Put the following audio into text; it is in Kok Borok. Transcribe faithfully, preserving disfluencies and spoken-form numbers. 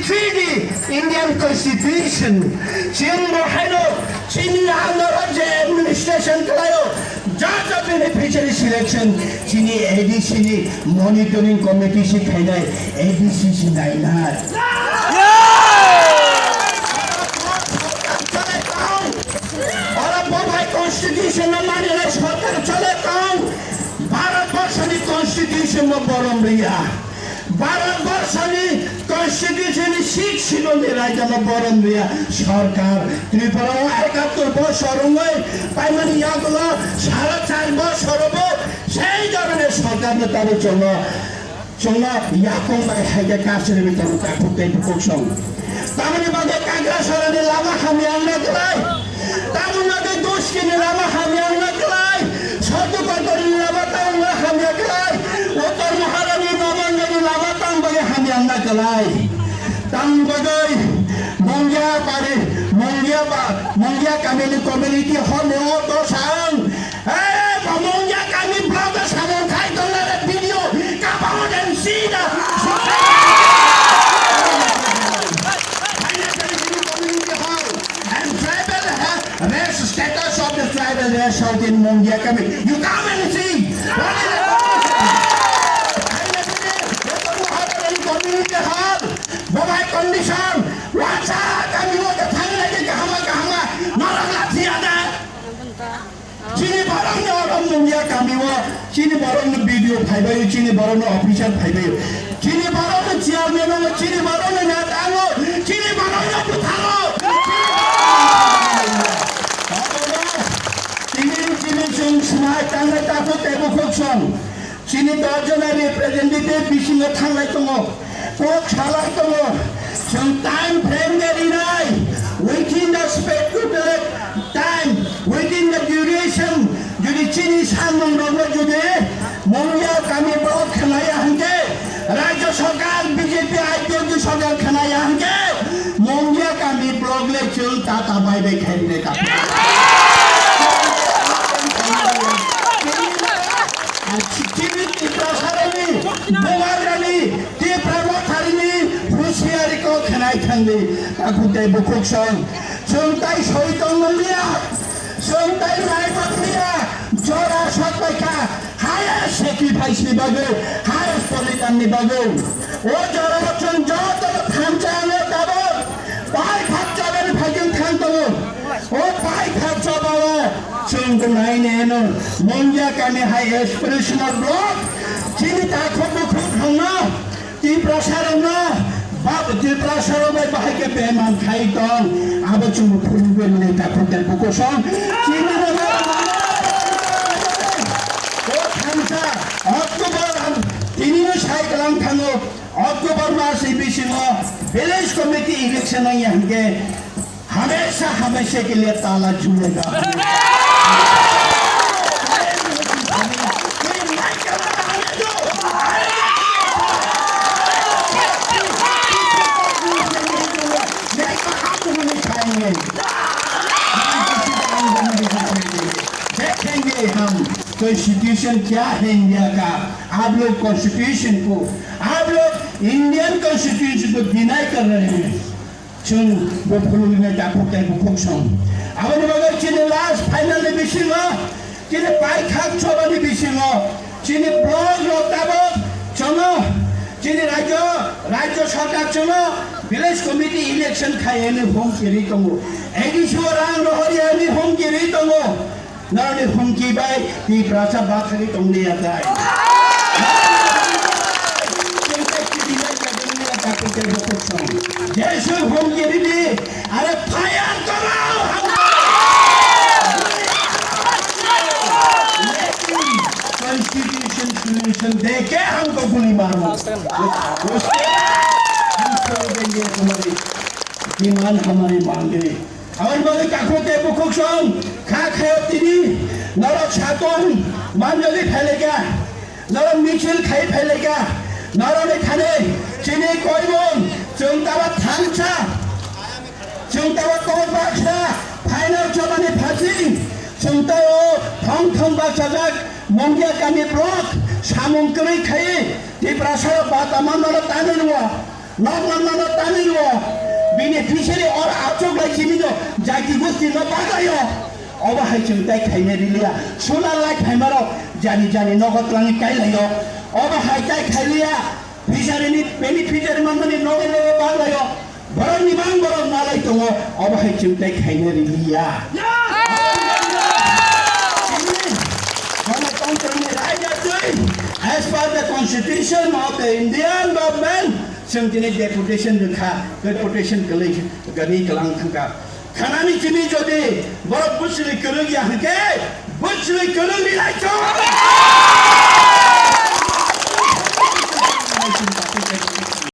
Treaty, Indian Constitution, chini bo haino chini under je administration khlaio, joto beneficiary selection, chini A D C ni monitoring committee si khainai, A D C si nainai. Ora bo bhai constitution no mani lai sorkar chole tong, Bharat Borso ni constitution no borom riya. Bharat Borso ni constitution ni sixth schedule ni raida no borom riya sorkar. Tripura o ekattor bosor wngwi paimani yagulo sara char bosor bo sei dhoroner sorkar no tabo chongo. Chwngno yakung bai hai khe kasri bi tongo takhuk tei bukhuk song. Tamoni bagwi Kagrasarani lama hamya wngna kwlai. Tamoni bagwi Duskini lama hamya wngna kwlai. Sotu Kotorini lama tang wngna hamya kwlai. Uttor Maharani Nabangani lama tang bagwi hamya wngna kwlai. Tang bagwi Mungya bari, Mungya ba, Mungya kamini community hall ni o dosang. Hey, Mungya kami block o samung khai tongnai video, come out and see the society. And tribal ha-, race status of the tribal race out in Mungya kami. You come and see. What is the community hall? Bobai condition. What's up? Kami o thang lagi kahama kahama. Norok la thia da. Chini borokni oro Mungya kami o, chini borokni B D O phaibaio, chini borokni officer phaibaio, chini borokni chairman o, chini borokni neta o, chini borokni bwtharo. Chini, chini chwng swmai tangnai takhuk tei bukhuk song. Chini dosh jona representative bisingo thanglai tongo, kok salai tongo. Chwng time frame de rinai, within the stipulated time, within the duration, jodi chini samung rokno jodi Mungya kami block khlaiya hwnkhe, Rajya Sarkar B J P I P F T sorkar khlaiya hwnkhe, Mungya kami block le chwng tata bai bai khairine kapha. Chini Tiprasarokni, Bubagrani, Tipra Motharini husiari kok khnai thangdi, takhuk tei bukhuk song. Chwng tai soi tong manliya, chwng tai nai manliya, jora sok bai kha, highest sacrifice ni bagwi, highest bolidan ni bagwi. O jora chwng joto thansa ano tabuk, bai khakcha bani phaichwng thang tongo. O pai kha chobao chwng naineno Mungya kami hai aspirational block chini takhuk bukhuk rokno Tiprasa rokno bab Tiprasa rok bai bahai khe beman khai tong abo chwng phunugwi mani takhuk tei bukhuk song chini rokno o thansa October tini no sai kalang thango October mas ni bisingo village committee election nangya hwnkhe Hamesha, hamesha ke liye tala jhulega. देखेंगे हम कॉन्स्टिट्यूशन क्या है इंडिया का। आप लोग कॉन्स्टिट्यूशन को, आप लोग इंडियन कॉन्स्टिट्यूशन को डिनाई कर रहे हैं। Chwng bo phunuknai takhuk tei bukhuk song. Aboni bagwi chini last final ni bisingo, chini paithak choba ni bisingo, chini block rok tabuk chwngno, chini rajyo, rajyo sarkar chwngno village committee election khai hwnwi humki rwi tongo. A D C o rang rohor ya hwnwi humki rwi tongo. Norokni humki bai Tiprasa bathagwi tonglia tai. Jeswk humki ridi, are fire korao hamjak. Lekin constitution solution deke humko guli maro. Uske baad hum chhod denge tumhari demand hamari mange. Aboni bagwi takhuk tei bukhuk song kha khayo tini norok satung manjagwi phailaikha, norok michil khai phailaikha, norokni thani chini koimung chwng taba thansa, chwng taba kok baksa, final chobani phasing, chwng tao thong thong bachajak Mungya kami block samung kwrwi khai Tiprasa batama norok tanwi rwo. Nok manmano tanwi rwo, bini fishery oro achuk lai simi no jati gosti no baglaio. Obo hai chwng tai khaina riliya. Solar light phaimarok jani jani nogo twlangwi kailaio. Obo hai tai khailiya. Fishery ni beneficiary manmani nogo nogo baglaio. Borok ni mang borok malai tongo. Obo hai chwng tai khaina riliya. Ganatantrani raida twi, as per the constitution of the Indian government, chwng tini deputation rwkha, deputation kwlwi gani kwlang thangkha. Khanani chini jodi borok bwswlwi kwrwng ya hwnkhe, bwswlwi kwrwng rilai chwng.